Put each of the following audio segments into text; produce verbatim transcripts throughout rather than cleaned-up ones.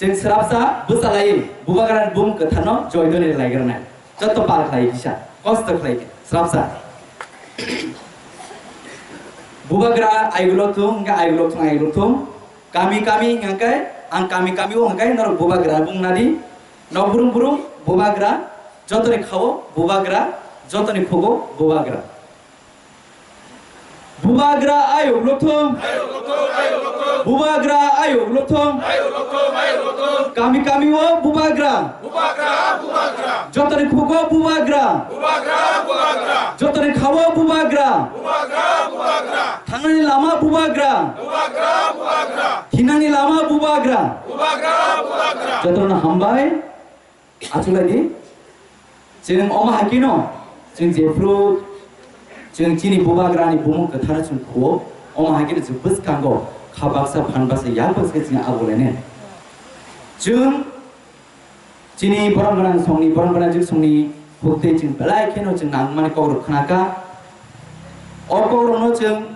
Chwng srapsa bwchalai bubagrani bumung kwtharno joidoni laigranai. Joto pal khlai kisa, kosto khlai khe, srapsa. Bubagra aigulok thung, hwnkhe aigulok thung, aigulok thung. Kami kami hwnkhe, ang kami kami o hwnkhe norok bubagra bung nadi. Nok brum brum bubagra, jotoni khao bubagra, jotoni khugo bubagra. Bubagra ayuk lothong. Bubagra ayuk lothong. Kami kami o bubagra. Jotoni khugo bubagra. Jotoni khao bubagra. Thangnani lama bubagra. Thinani lama bubagra. Jotono hambai. Achukla di, chwng omo hai kheno, chwng jephru, chwng chini bubagrani bumung kwthar chwng khuo, omo hai kheno chwng bwskango kha baksa phan baksa yak baksa chwng agulene. Chwng chini borom gwnang songni, borom gwnang jik songni hukte chwng belai kheno chwng nangmani kokrok khnaka. O kokrokno chwng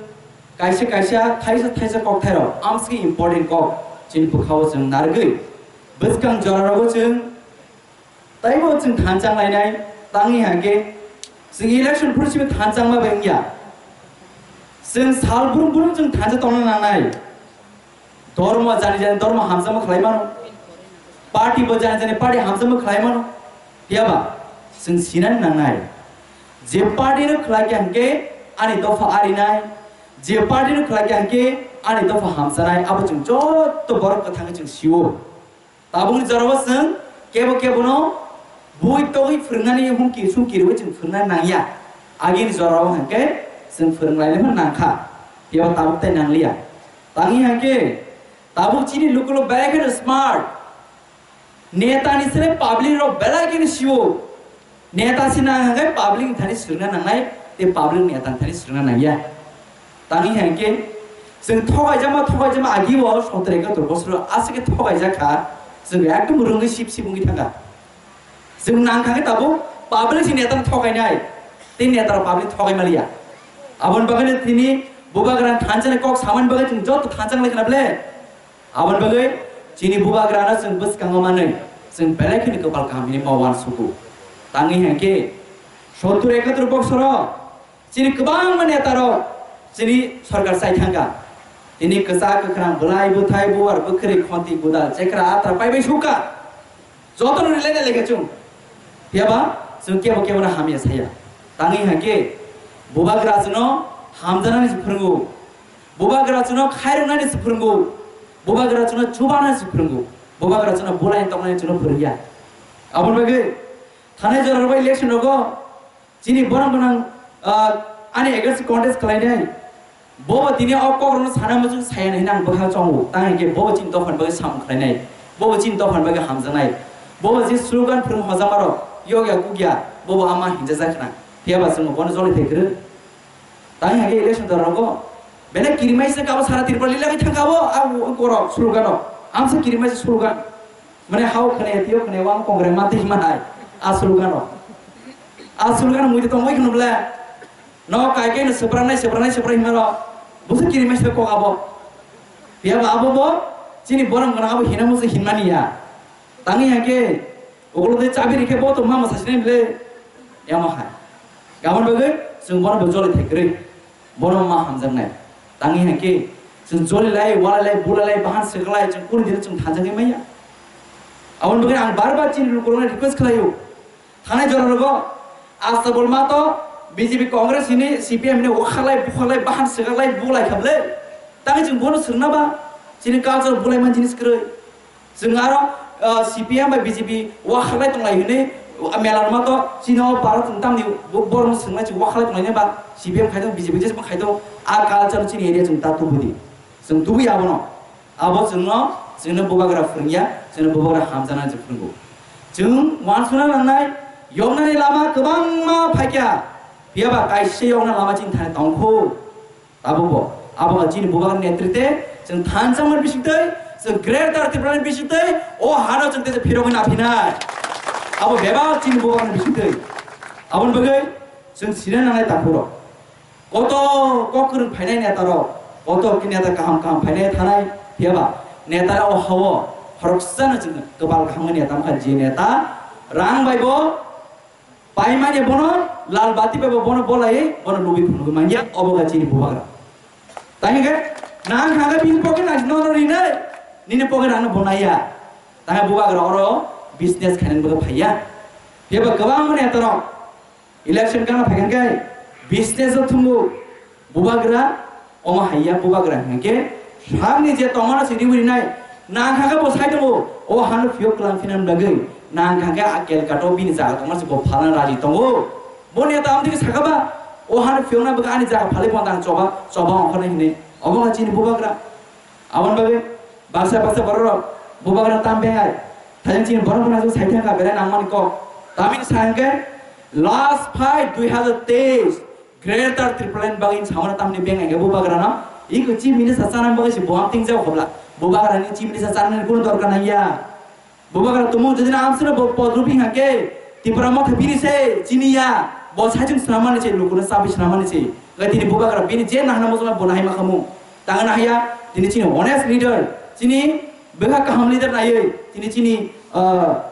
kaisa kaisa thaisa thaisa kokthairok amsiki important kok chini bwkhao chwng narwgwi bwskang jorarogo chwng Taibo chwng thanchang lainai, tangwi hwnkhe chwng election phuru simi thanchangma bai wngya. Chwng sal brum brum chwng thansa tongna nangnai. Dormo jani jani dormo hamjakma khlai mano. Party bo jani jani party hamjakma khlai mano. Phiyaba chwng sinani nangnai. Je party no khlai khe hwnkhe ani dopha arinai. Je party no khlai khe hwnkhe ani dopha hamsanai. Abo chwng jotto borok kwthangwi chwng sio. Tabukni jorao chwng kebo kebono bui togwi phwrwngnani humki sumki rwui chwng phwrwngna nangya. Agini jorao hwnkhe chwng phwrwnglainai phano nangkha. Phiya tabuk tai nangliya. Tangwi hwnkhe tabuk chini lukulo belai kheno smart. Netani sere public rok belai kheno sio. Neta sina hwnkhe public ni thani swrwngna nangnai, tei public neta ni thani swrwngna nangya. Tangwi hwnkhe chwng thogaijama, thogaijama agi o sotro ekatur bosor aswk khe thogaijak kha, chwng ekdom rwngwi sip sip wngwi thangkha. Chwng nangkha khe tabuk public si neta no thogainai, tei neta rok public thogai maliya. Aboni bagwi no tini bubagra thansa ni kok samani bagwi chwng joto thansa wnglaikha na ble? Aboni bagwi chini bubagrano chwng bwskango manwi chwng belai kheno kwpal kaham hinwi ma uansugo. Tangwi hwnkhe sottur ekatur bosoro chini kwbangma netarok chini sorkar chai thangkha. Tini kwchak kwkhrang bwlai bwthai buar bwkhwrwi khonti gudal chekra atra paibai sukha. Jotono rilai na lekha chwng. Phiyaba chwng kebo kebo no hamya saya. Tangwi hwnkhe bubagra chwngno hamjanani se phwrwngo. Bubagra chwngno khairoknani se phwrwngo. Bubagra chwngno chubana se phwrwngo. Bubagra chwngno bulai tongnani chwngno phwrwngya. Aboni bagwi thanai jora rogo election rogo Chini borok gwnang, ah, ani against contest khlainai. Bobo tini o kokrokno sana muchung saya hinwi ang bwkha chongo. Tang hinkhe bobo chini dophani bagwi samung khlainai. Bobo chini dophani bagwi hamjaknai. Bobo je slogan phwrwng hojamarok, yokya kukya, bobo ama hinjajak khna. Phiyaba chwngno bono jolai thai kwrwi. Tang hinkhe election dorogo. Belai kirimaisa kabo sara Tripura lila khe thangkabo, a borok slogan-o. Amsa kirimaisa slogan. Mane hao khne, tio khne, wang kongre, mati hima hai. A slogan-o. A slogan muitu tongwi khnu ble. No kai kai no sebrang nai, sebrang nai, sebrang hima ro. Busu kiri mai se kok abo. Pia ba abo bo, chini borang gana abo hina musu himani ya. Tangi ya ke, oglo de chabi rikhe bo to mama sasine ble. Ya ma hai. Gabon bagwi, sung bono bo joli thekri. Bono ma hamjak nai. Tangi ya ke, sung joli lai, wala lai, bula lai, bahan seklai, sung kuni dile sung thajak maya. Abon bagwi ang bar bar chini lukurang request khlaio. Thanai jora rogo, Astabol ma to B J P Congress hini C P M hini wakhalai, bukhalai, bahan seklai, buklai kha ble. Tangwi chwng bono swrwngna ba, chini culture bulai man jinis kwrwi. Chwng aro, ah, C P M bai B J P wakhalai tonglai hini, ah, mela rwma to, chini o para chwng tamni bo-, borokno swrwngnai chwng wakhalai tonglai ba, C P M khai tong, B J P jesbo khai tong, a culture chini area chwng ta tubu di. Chwng tubu ya bono. Abo chwngno, chwngno bubagra phwrwngya, chwngno bubagra hamjaknai chwng phwrwngo. Chwng uansukna nangnai, yoknani lama kwbangma phaikha, phiyaba kaisa yokna lama chini thani tongkhu. Tabukbo, abo chini bubagra netrite, chwng thansa wngmani bisingtwi, chwng Greater Tripura ni bisingtwi, o hano chwng tei phirogwi naphinai. Abo bebak chini bubagra ni bisingtwi. Aboni bagwi chwng sina nangnai takhurok. Koto kok kwrwng phainai neta rok, koto ki neta kaham kaham phainai thanai, phiyaba neta rok o hao Khoroksano chwng kwbal kaham neta wngkha, je neta rang bai bo paimani bono lal bati bai bo bono bolai bono lubi phunugwi manya, obo ga chini bubagra. Tei hwnkhe nang thangkhe bini pocket nang nono rinai, nini pocket ano bonaiya. Tei bubagra oro business khainani bagwi phaiya. Phiya ba kwbangma netarok election kana phaikhai khe business o thungo bubagra, omo haiya bubagra hwnkhe sakni je tongmano se riwi rinai, nang thangkhe bo sai tongo, o hano phiyok kwlang phinani bagwi, nang thangkhe a Calcutta o bini jaga tongma se bo phalna raji tongo. Bo neta amtwi khe sakha ba, o hano phiyokna bagwi ani jaga phalwi phano ang choba, choba ongkhornai hinwi. Obo wngkha chini bubagra. Aboni bagwi baksa baksa bororok bubagra tam bengai. Thajang chini borok gwnang sai thangkha belai nangmani kok. Tamini sa hwnkhe last fight dui hazar teis Greater Tipraland bagwi samano tamni bengai khe bubagrano. Iko Chief Minister chanani bagwi se bo ang tingjak hobla. Bubagrani Chief Minister chanani kuno dorkar nangya. Bubagra tumung jodi na amsino bo podrupi hake Tipra motha bini se chiniya, bo saichung snamani se, lukuna sabi snamani se. Ga tini bubagra bini je nahna mojma bo nahai makhamu. Tanga nahaya tini chini honest leader, chini bekha kaham leader naiye, tini chini, ah,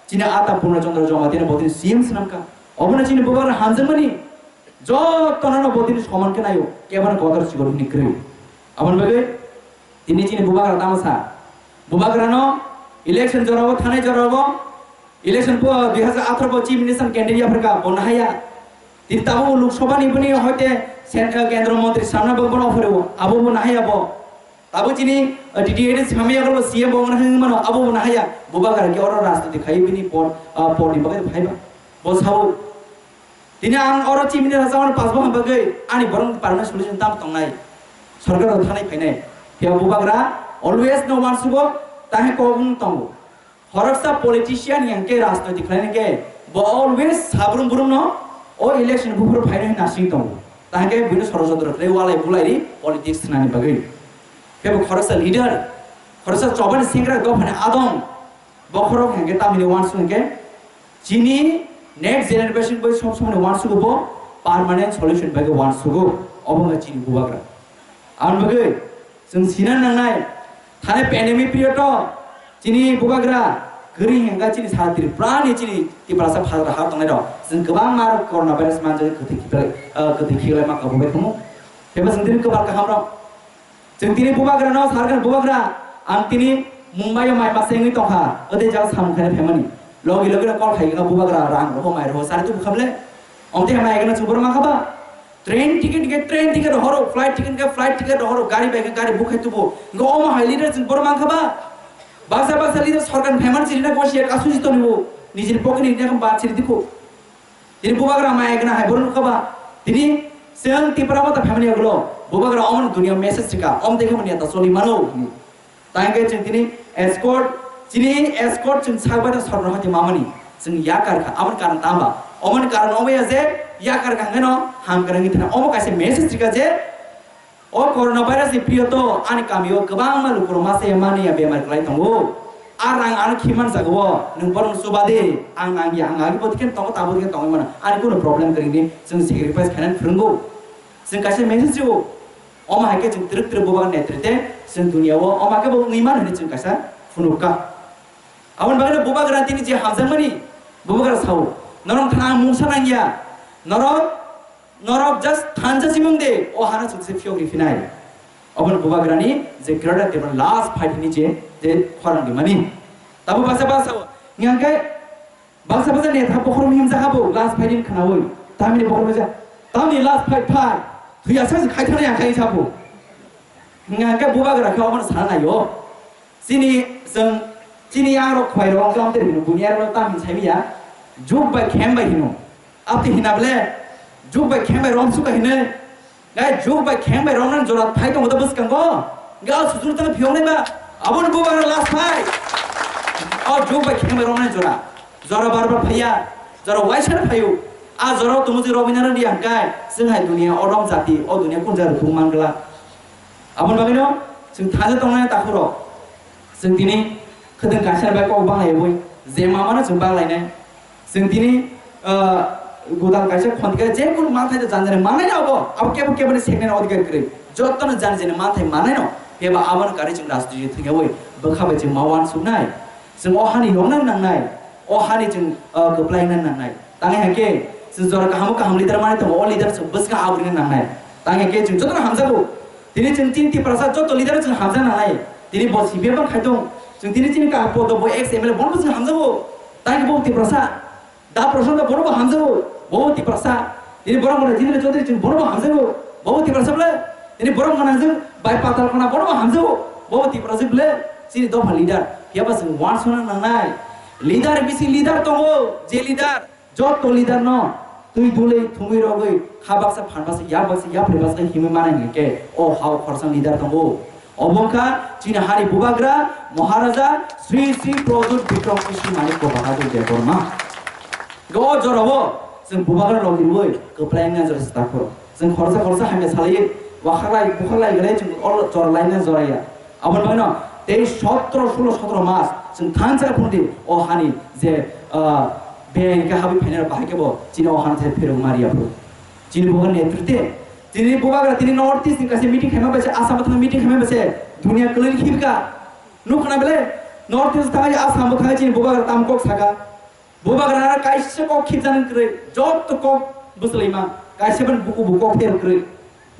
chini ata Purna Chandra Jamatia bo tini C M snamka. Obono chini bubagra hamjakmani. Jotono no bo tini soman khe naio, kebano kotor chikon hini kwrwi. Aboni bagwi tini chini bubagra tamo sa. Bubagrano election jorao, thanai jorao, election po dui hazar atharo bo Chief Minister candidate yapharka, bo nahaya. Tini tabuk Lok Sabha ni bini hoite sen-, eh, kendro montri samna bo bono offero, abo bo nahaya bo. Abo chini, uh, T T A D samya ko C M bo wngna hwnwi mano, abo wngna haya. Bubagra khe oro rajniti khai bini por, uh, por ni bagwi phaiba. Bo sao, tini ang oro chimini rajamani pasbo ham bagwi ani borok permanent solution tam tongnai. Sorkar rok thanai phainai. Phiya bubagra always no wansugo, tahe kok wng tongo. Khoroksa politician yang khe rajniti khlaina khe bo always sabrum brum no o election buphuru phaino hin nasing tongo. Tahai khe bini sorojontro khlai walai bulai ri politics khnani bagwi. Khe bo khoroksa leader, khoroksa chobani sengra dophani adong, bokhorok hwnkhe tamni wansuk hwnkhe chini next generation bai sob somani wansugo bo permanent solution bagwi wansugo, obo wngkha chini bubagra. Aboni bagwi chwng sina nangnai, thani pandemic period o chini bubagra kwrwi hwnkha chini sara Tripura ni chini Tiprasa phagra ha tongnai rok chwng kwbangma rok corona virus manjak kwthwi khiklai, ah, kwthwi khiklai ma kabu bai thangmo. Tebo chwng tini kwbang kaham rok. Chwng tini bubagra no sarkar bubagra ang tini Mumbai o mai masa wngwi tongkha, o tei jaga samung khaina phaimani. Logi logi no call khai kha bubagra rang rok mai rok sari tu khable. Om tei hamai gana chwng borok mankha ba. Train ticket ke train ticket horo, flight ticket ke flight ticket horo, gari bai ke gari book khai tubu. Ngo omo hai leader chwng borok mankha ba. Baksa baksa leader sarkar phaimani chiri na gosi ya kasu jito nibu. Nijini pocket ni ne ba chiri dikhu. Tini bubagra maya gana hai borok nukha ba. Tini chwng Tipra Motha family yagulo bubagra omoni dunia message rika, om dekhe mani ta choli mano. Tangke chwng tini escort, chini escort chwng sak bai ta sorno hati mamani chwng yakar kha. Amon karon tamba. Omon karon omo ya je yakar kha ngeno ham karang thana. Omo kaisa message rika je O coronavirus ni period o ani kami o kwbangma lukurok masa ya mani ya bemar kwlai tongo. A rang ano khiman jaga o nwng borok no chuba di, ang nang ya, ang agi bo khe tongo, tabo khe tongwi mano. Ani kuno problem kwrwi di, chwng sacrifice khainani phwrwngo. Chwng kaisa message rwo, omo hai khe chwng twrwk twrwk bubagra netrite chwng dunia o omo khe bo wngwi mano hinwi chwng kaisa phunukha. Aboni bagwi no bubagra tini je hamjakmani bubagra sao, norok thana ang mungsa nangya, norok Norok just thansa simung de, o hano chwngse phiyok ri phinai. Oboni bubagrani je Greater Tipraland last fight hini je, je khorang di mani. Tabo basa basa o, ngang khe basa basa netha bokhorok himjak habo last fight hini khnaui. Tamini bokhorok ja, tamni last fight phai. Thuya sa khai thani akhai sabo. Hingkha hingkhe bubagra khe omono sana naio. Chini chwng, chini yangrok khwlairok wngkha, amtwi rwngno buini yarokno tam hin saimiya. Jug bai khem bai hino. Amtwi hina bole, jug bai khem bai romsukha hinwi. Gai jug bai khem bai romnani jora phai tongo da bwskango. Ga suchur tang phiyoknai ba. Aboni bubagra last phai. O jug bai khem bai romnani jora. Jora bar bar phaiya, jora waisa no phaio. A jora o tongo je Robindranath Riya hwnkhe, chwng hai duniya odom jati, o duniya kun jaga rwthung man glak. Aboni bagwino chwng thaja tongnai takhurok. Chwng tini khwtwng kaisa bai kok banglaiywi, je mamano chwng banglainai. Chwng tini, ah, godal kaisa khonthai je kunu manthai da janjani manai no abo, abo kebo keboni seknai no odhikar kwrwi. Jottono janjani manthai manai no, kebo aboni karwi chwng rajniti thwngyaui. Bwkha bai chwng ma uansuknai, chwng o hani yokna nangnai, o hani chwng, ah, kwplaina nangnai. Tangwi hai khe chwng jora kaham kaham leader manwi tongo, o leader chwng bwskang abrina nangnai. Tangwi hai khe chwng jotono hamjago. Tini chwng chini Tiprasa joto leader chwng hamjak nangnai. Tini bo C P M khai tong, chwng tini chini ka podo bo ex M L A bono chwng hamjago. Tangwi bo Tiprasa Da Prasanta bono bo hamjago, bo Tiprasa. Tini borok mwnai Jitendra Chaudhary chwng bono bo hamjago, bo Tiprasa ble. Tini borok mwnai jwng bai Patal Kona bono bo hamjago, bo Tiprasa ble. Chini dopha leader, phiya ba chwng uansukna nangnai. Leader bisi leader tongo, je leader, joto leader no twi dulwi thumwi rogwi kha baksa phan baksa yak baksa yapri baksa himwi manai hwnkhe o hao khorsa leader tongo. Obo wngkha chini hani bubagra Maharaja Sri Sri Pradyut Bikram Kishore Manikya Bahadur Debbarma. Go jorao chwng bubagra rok riwi kwplai wngna jora se takho. Chwng khorsa khorsa hamya salai, wakhaklai bukhaklai belai chwng o jora laina joraya. Aboni bagwino tei sotro, sulo, sotro mas chwng thansa phunukdi o hani je, ah, beng khe habwi phainai rok bahai khe bo chini o hani thai phirok mariya phuru. Chini bubagra netrite, chini bubagra tini North East ni kaisa meeting khaima bai se, Assam thang meeting khaima bai se, dunia kwlwi khibka. Nukna bele, North East thangwi Assam bo thangwi chini bubagra tam kok saka. Bubagra kaisa kok khibjani kwrwi, joto kok bwswlaima, kaisa ban buku bu kok pher kwrwi.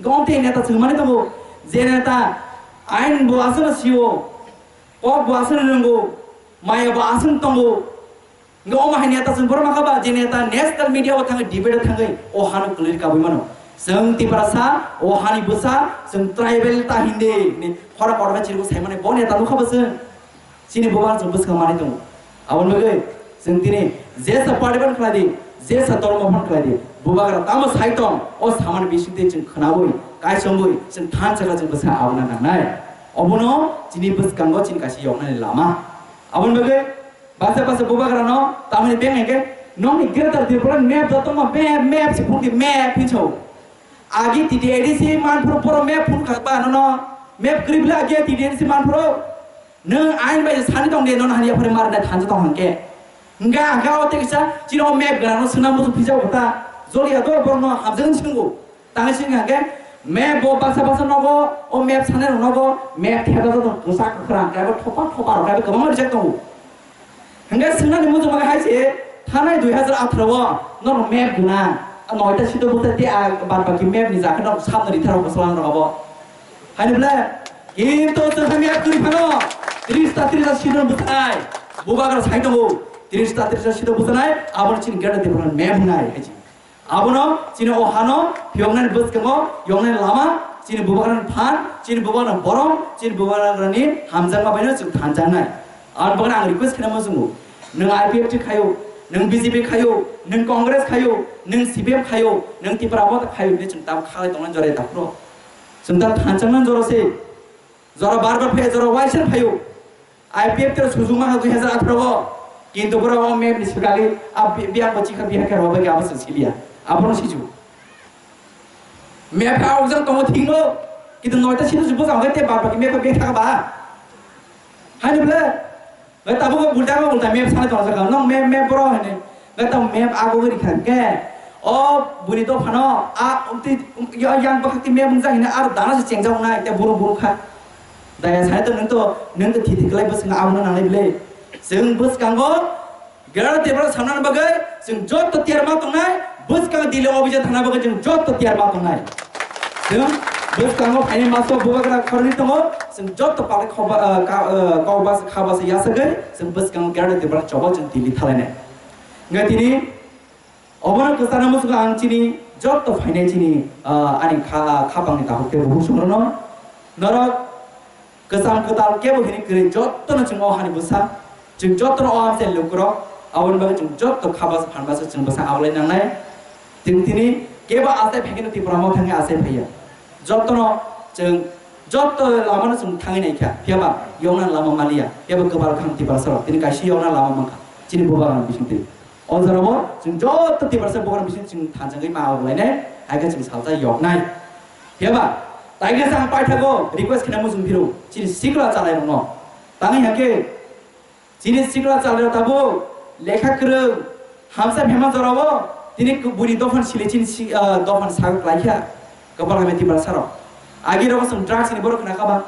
Gomte neta chwngmani tongo, je neta ain bo aswkno sio, kok bo aswkno rwngo, maya bo aswkno tongo. Hingke omo hai neta chwng borok makha ba, je neta national media o thangwi debate o thangwi o hano kwlwi kabui mano. Chwng Tiprasa, o hani bwsa, chwng tribal ta hindi, hini khora korma chirigo saimani bo neta nukha bwswng. Chini bubagra chwng bwskang manwi tongo. Aboni bagwi chwng tini jesa party ban khlai di, jesa dormo ban khlai di, bubagra tamo sai tong, o samani bisingtwi chwng khnaui, kaisongwi, chwng thansa khe chwng bwskang abuna nangnai. Obono chini bwskango chini kaisa yoknani lama. Aboni bagwi basa basa bubagrano tamni beng hingke nongni Greater Tripura map joto ma map, map se phunukdi map hinso. Agi T T A D C manphuru poro map phunukha ba nono map kwrwi bwle agi T T A D C manphuru. Nwng ain bai sani tongdi nono hani yaphari marna thansa tong hangke. Hingke hangke o tei kisa chini o map gwnangno swngna muchung phisa bo ta. Joliya do borokno hamjakgwi swngbo. Tangwi sini hingke map bo baksa baksa nogo, o map sanai rok nogo, map thepjak joto kwchak kwkhwrang, kebo thopa thopa rok kebo kwbangma rijak tongo. Hingke swngnani muchung bagwi hai se thanai dui hazar atharo o norok map gwnang, noita sito bwsa tei a bad baki map ni jaga norok sabno ritharo bwslang rok abo. Haini bwle kintu chwng hai map kwrwi phano tris ta tris ta sito bwsanai, bubagra sai tongo, tris ta tris ta sito bwsanai, abono chini Greater Tipraland map hwnai hai se. Abono chini o hano yoknani bwskango yoknani lama, chini bubagrani phan, chini bubagrani borom, chini bubagrani hamjakma baino chwng thanjaknai. Aboni bagwi ang request khaina muchungo, nwng I P F T khaio, nwng B J P khaio, nwng Congress khaio, nwng C P M khaio, nwng Tipra Motha khaio hinwi chwng tabuk khalai tongnai jora daphro. Chwng ta thanjaknani jora se. Jora bar bar phai, jora waisa phaio. I P F T rok sujung mano dui hazar atharo o. Kintu borok o map ni swkali a bi-, biyang bo chikha bihar khe robai khe abo se siliya. Abono siju. Map ha ujang tongo thikno. Kintu noita sini jubo jang khe te bar bar map bek thaka ba. Haini bwle. Bai tabuk bulta ko bulta map sana tongo jaka. Nong map, map boro hene. Gatam map ago gori kha ke. O buni dophano a umti, um, ya, yang bwkhakti map wngjakgini aro dana se chengjak wngnai, tei buru buru kha. Daya sai to nwng to, nwng to thiti kwlai bwskango abono nangnai bwle. Chwng bwskango Greater Tipraland samnani bagwi chwng joto tiyar ma tongnai, bwskango Delhi obhijaan thangna bagwi chwng joto tiyar ma tongnai. Chwng bwskango phaini maso bubagra khoroknwi tongo, chwng joto palai khoba, ah, ka, ah, kok bas, kha bas yasagwi chwng bwskango Greater Tipraland choba chwng Delhi thalainai. Hwnkhe tini obono kwchana muchungo ang chini joto phainai chini, ah, ani kha-, khapangni takhuk tei bukhuk songrokno norok kwcham kwtal kebo hini kwrwi jotono chwng o hani bwsa, chwng jotono o amchai lukurok, aboni bagwi chwng joto kha bas phan bas chwng bwsa ablai nangnai. Chwng tini kebo achai phaikhe Tipra Motha thangwi achai phaiya. Jotono chwng joto lamano chwng thangwi naikha, phiyaba yokna lama maliya, phiyaba kwbal kham Tiprasarok tini kaisa yokna lama mankha chini bubagrani bisingtwi. O jorao chwng joto Tiprasa bubagrani bisingtwi chwng thanchangwi ma ago lainai, hai khe chwng salsa yoknai. Phiyaba tai khe chwng paithago request khna muchung phiro chini sikla chalairokno. Tangwi hakhe Chini sikla chalrok tabuk lekha kwrwng, hamsa phema jorao tini buini dophani sili chini si-, ah, dophani sago klaikha. Kwbangma Tiprasarok. Agirok chwng drugs ni borok khna kha ba.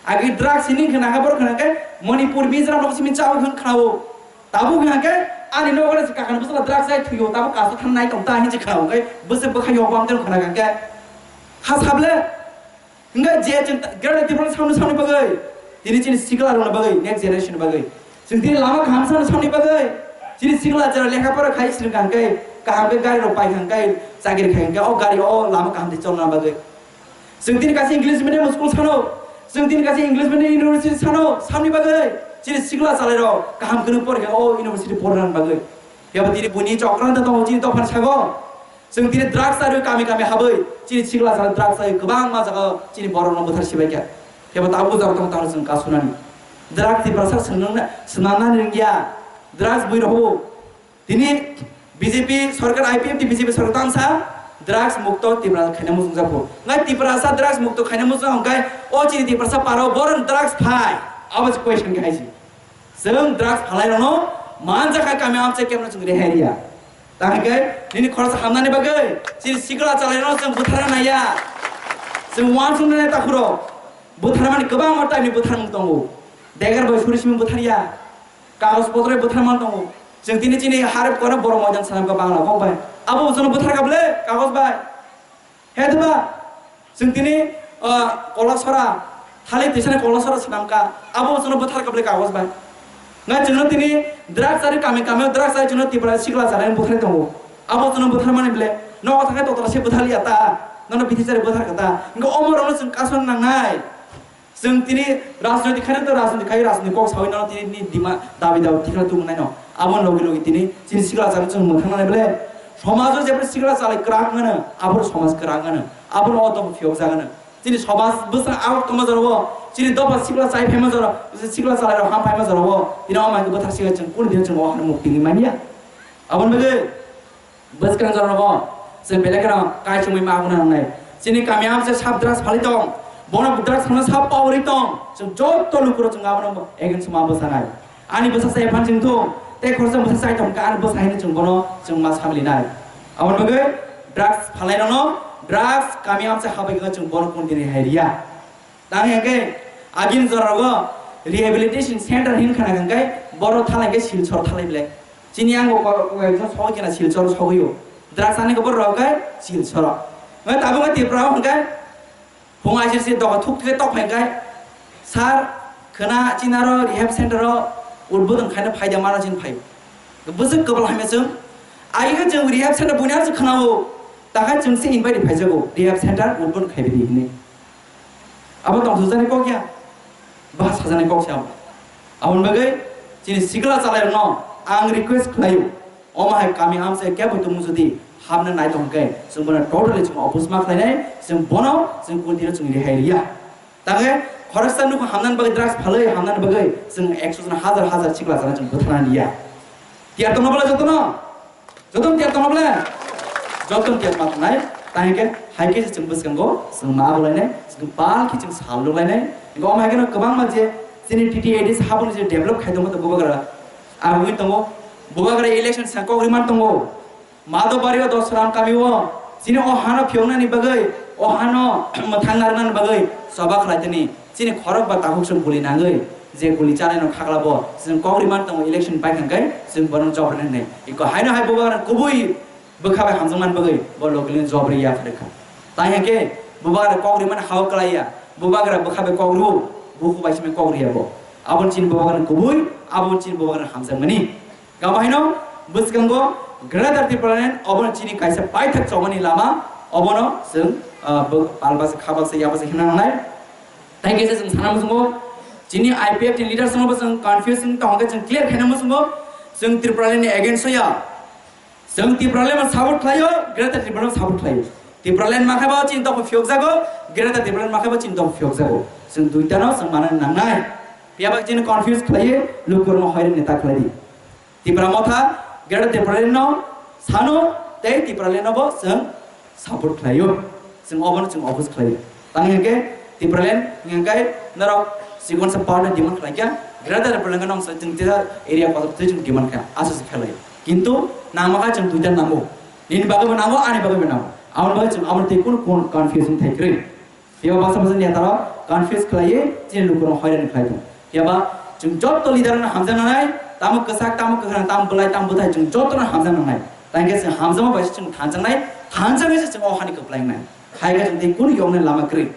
Agi drugs hini khna khe borok khna khe Manipur Mizoram rok simi chao hwn khnao. Tabuk hwn khe ani nogo se kakan bwsla drugs ai thuyo, tabuk kaso than nai tong ta hin se khnao khe bwse bwkha yo bam ten khna khe. Ha sable. Hingga je chwng Greater Tripura samni samni bagwi, tini chini sikla rokni bagwi, next generation ni bagwi. Chwng tini lama kaham sano samni bagwi. Chini sikla jora lekha pora khai sini kaham khe, kaham khe gari rok pai kaham khe, chakri khai kaham khe, o gari o lama kaham di cholna bagwi. Chwng tini kaisa English medium school sano, chwng tini kaisa English medium university sano, samni bagwi. Chini sikla chalai rok kaham kunu por khe o university porna bagwi. Yabo tini buni chokran da tongo chini dophani sago. Chwng tini drugs charwi kami kami habwi, chini sikla sara drugs charwi kwbangma jaga chini borokno bwthar sibai kha. Kebo tabuk jaro tong tangno chwng kasunani. Drugs Tiprasa swnangna, swnamnani rwngya. Drugs bui rokbo. Tini B J P sorkar, I P F T B J P sorkar tangsa drugs mukto Tiprasa khaina muchungjak kho. Ngai Tiprasa drugs mukto khaina muchungjak hwnkhe o chini Tiprasa paro boron drugs phai. Abo se question khe haisi. Chwng drugs phalai rokno manjakha kami amchai kemno chwng rehai riya. Tangkhe nini khoroksa hamnani bagwi, chini sikla chalairokno chwng bwtharna naiya. Chwng uansuknani takhuro bwtharmani kwbangma type ni bwtharmung tongo. Degar bai suri simi bwtharya, kagoj potro bwtharman tongo. Chwng tini chini harep kono borok moidan sanam ka Bangla kok bai. Abo chwngno bwtharkha ble kagoj bai. He diba? Chwng tini, ah, kolasora, thali tisani kolasora swnamkha, abo chwngno bwthar kha ble kagoj bai. Ngai chwngno tini drugs ari kami kami drugs ari chwngno Tripura sikla chalaini bwthar tongo. Abo chwngno bwthar mani ble, nogo thangkhe totra se bwthar liya ta, nono bithi chari bwthar kha ta. Hingke omo rokno chwng kasong nangnai. Chwng tini rajniti khaina to rajniti khai, rajniti kok sawi no tini ni dima dabi dabi thikla tung nai no. Abo logi logi tini chini sikla chari chwng mwthang nai ble. Somajo jebra sikla chalai kwrak mano, abo somaj kwrak mano. Abo no oto phiyok jagano. Chini somaj bwsa awk tongma jora bo, chini dopa sikla chai phaima jora, sikla chalai rok ham phaima jora bo. Tini o mai bwthar sikla chwng kuni din chwng o han mukti ni manya. Abo ni bagwi Bwskang jorano bo chwng belai kheno kaisingwi ma abuna nangnai. Chini kami amse sab drugs phalwi tong, bono drugs phano sab powerwi tong. Chwng joto lukurok chwng abono against ma bwsanai. Ani bwsa se ephan chwng thung, tei khoroksa bwsa chai tong kha, ani bwsa haino chwng bono chwng ma samlinai. Aboni bagwi drugs phalnairokno, drugs kami amse habai khe chwng bono continue hai riya. Tang hingke agin jora rogo rehabilitation center hin khana hingke boro thalai ke Silchar thalai ble. Chini ang ko ko ekjon sogwi kena Silchar sogwi o. Drugs ani ko boro rogo ke Silchar. Ngai tabuk ngai Tripura o hingke phung I C C doga thuk thik tok hingke sir khna chinaro rehab center o udbodon khaina phaida mano chin phai. Bwswk kwbal hamya chwng. Ai khe chwng rehab center buini aro chwng khna o. Takha chwng se invite phai jago rehab center udbodon khai bidi hinwi. Abo tong thujani kok ya, ba sajani kok se abo. Aboni bagwi chini sikla chalairokno ang request khlaio, omo hai kami amchai kebo tongmung jodi hapna nai tong khe, chwng bono totally chwng oppose ma khlainai, chwng bono chwng kundino chwng rihai riya. Tangkhe khoroksa nukho hamnani bagwi drugs phalwi hamnani bagwi chwng ekso jon hajar hajar sikla chana chwng bwtharna liya. Tiyar tongno bwlai jotono? Jotono tiyar tongno bwlai? Jotono tiyar ma tongnai. Tangkhe hai khe chwng bwskango chwng ma bwlainai, chwng bal khe chwng sal rwlainai. Omo hai kheno kwbangma je chini T T A D C haboni je develop khai tongo bubagra. Aboni tongo bubagra election sa kok riman tongo. Madhobari o Dosram kami o, chini o hano phiyoknani bagwi, o hano mwthang narwknani bagwi choba khlaitani, chini khorok ba takhuk se guli nangwi, je guli chanai no khakla bo, chwng kok rimani tongo election bai hwnkhe, chwng bono job rwnai hwnwi. Iko haino hai bubagra kubui bwkha bai hamjakmani bagwi, bo logilino job rwya phai kha. Tai hwnkhe bubagra kok rimani hao kwlaiya, bubagra bwkha bai kok rw, buku bai simi kok rwya bo. Aboni chini bubagra kubui, aboni chini bubagra hamjakmani. Gama haino bwskango Greater Tipraland obono chini kaisa paithak chobani lama obono chwng, ah, bo-, palbasa khabaksa yabasa himna nangnai. Tai kaisa chwng sana muchungo chini I P F ni leaders no bo chwng confuse wng tongkhe chwng clear khaina muchungo chwng Tipraland ni against o ya. Chwng Tipraland no support khlaio, Greater Tipraland no support khlaio. Tipraland makhai bo chini dopha phiyok jago, Greater Tipraland makhai bo chini dopha phiyok jago. Chwng duita no chwng mana nangnai. Phiya ba chini confuse khlaiwi lukurokno hoiring neta khlai di. Tipra Motha, Greater Tipraland no sano tei Tipraland no bo chwng support khlaio, chwng obono chwng oppose khlaio. Tang hwnkhe Tipraland hwnkhe norok chikon sa power ni demand khlaikha, Greater Tipraland no chwng tei area kotor twi chwng demand kha, aswk se phelai. Kintu nangma kha chwng duita nango, nini bagwi bo nango, ani bagwi bo nango, aboni bagwi chwng aboni tei kunu kon-, confusion thai kwrwi. Phiya basa basa neta rok confuse khlaiwi chini lukurok hoiran khlai tongo. Phiya ba chwng joto leader no hamjak nangnai, tamo kwchak, tamo kwkhwrang, tamo bwlai, tamo bwthai, chwng joto no hamjak nangnai. Tangkhe chwng hamjakma bai se chwng thanjaknai, thanjaknai se chwng o hani kwplai wngnai. Hai khe chwng tei kunu yoknai lama kwrwi.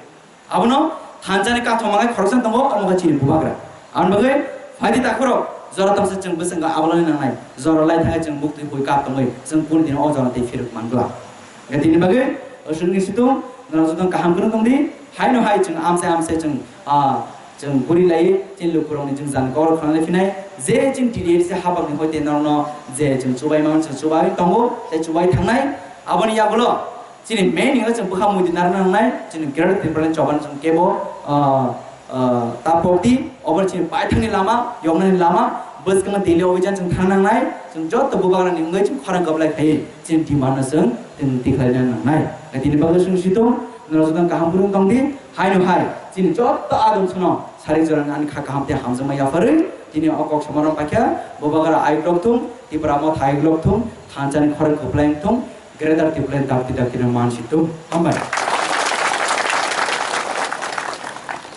Abono thanjaknai kathoma khe khoroksa tongo, omo khe chini bubagra. Aboni bagwi phaidi takhorok jora tongsa chwng bwskango abolani nangnai, jora lai thangwi chwng muktwi bui kap tongwi chwng kunu dino o jora tei phirok mangla. Hwnkhe tini bagwi, o, chwngni situng, norok joto kaham kwrwng tongdi, haino hai chwng amsai amsai chwng, ah, chwng guri lai, chini lukurokni chwng jani kok khwnalai phinai, je chini T D A C habakni hoite norokno je chwng chubai mano chwng chubai tongo, tei chubai thangnai, aboni yagulo chini main hino chwng bwkha muidi narwkna nangnai, chini Greater Tipraland chobani chwng kebo, ah, ah, tapokdi, obo chini paithakni lama, yoknani lama, bwskango daily obijan chwng thang nangnai, chwng joto bubagrani wngwi chwng khorang kwplai khai. Chini demand no chwng tini tikhlaina nangnai. Tini bagwi chwng situng, norok joto kaham kwrwng tongdi, haino hai, chini joto adong sono, sari jorani ani kha kaham tei hamjakma yapharwi, tini o kok somarok paikha, bubagra ayuk lok thung, Tipra motha ayuk lok thung, thanchani khorang kwplai wng thung, Greater Tipraland dakti dakti no man situng. Hambai.